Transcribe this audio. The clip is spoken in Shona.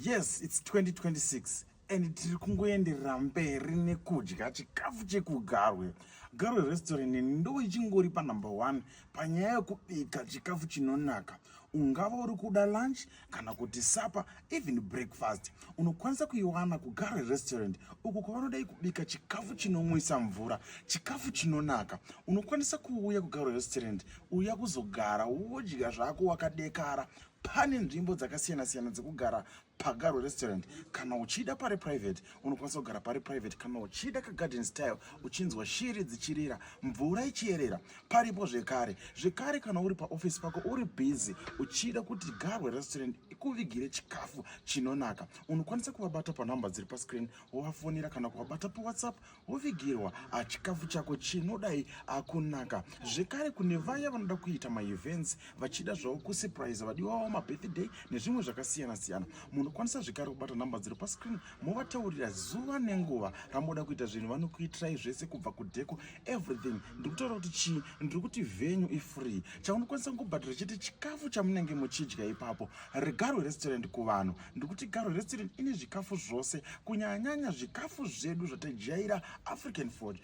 Yes, it's 2026 and tiri kungoenderera mberi nekudya chikafu chekuGarwe. Garwe Restaurant ndo ichingori panumber one panyaya yekubika chikafu chinonaka. Ungava uri kuda lunch kana kuti supper, even breakfast, unokwanisa kuiwana kuGarwe Restaurant, uko kwavanodai kubika chikafu chinomwisa mvura, chikafu chinonaka. Unokwanisa kuuya kuGarwe Restaurant, uya kuzogara wodya zvako wakadekara. Pane nzvimbo dzakasiyana-siyana dzekugara paGarwe Restaurant. Kana uchida pari private, unokwanisa kugara pari private. Kana uchida kagarden style, uchinzwa shiri dzichirira, mvura ichiyerera, paripo zvekare. Zvekare, kana uri paofisi pako, uri busy, uchida kuti Garwe Restaurant ikuvigire chikafu chinonaka, unokwanisa kuvabata panhamba dziri pascreen, wovafonera kana kuvabata paWhatsApp, wovigirwa chikafu chako chinodai akunaka. Zvekare, kune vaya vanoda kuita maevents, vachida zvavo kusurprise vadiwa vavo, mabirthday nezvimwe zvakasiyana-siyana, munokwanisa zvekare kubata nhamba dziri pascreen, movataurira zuva nenguva ramoda kuita zvinhu. Vanokuitirai zvese, kubva kudecor, everything. Ndiri kutaura kuti chii? Ndiri kuti venue ifree. Chaunokwanisa kungobhadhara chete chikafu chamunenge muchidya ipapo. ReGarwe Restaurant kuvanhu, ndiri kuti Garwe Restaurant ine zvikafu zvose, kunyanyanyanya zvikafu zvedu zvatajaira, African food.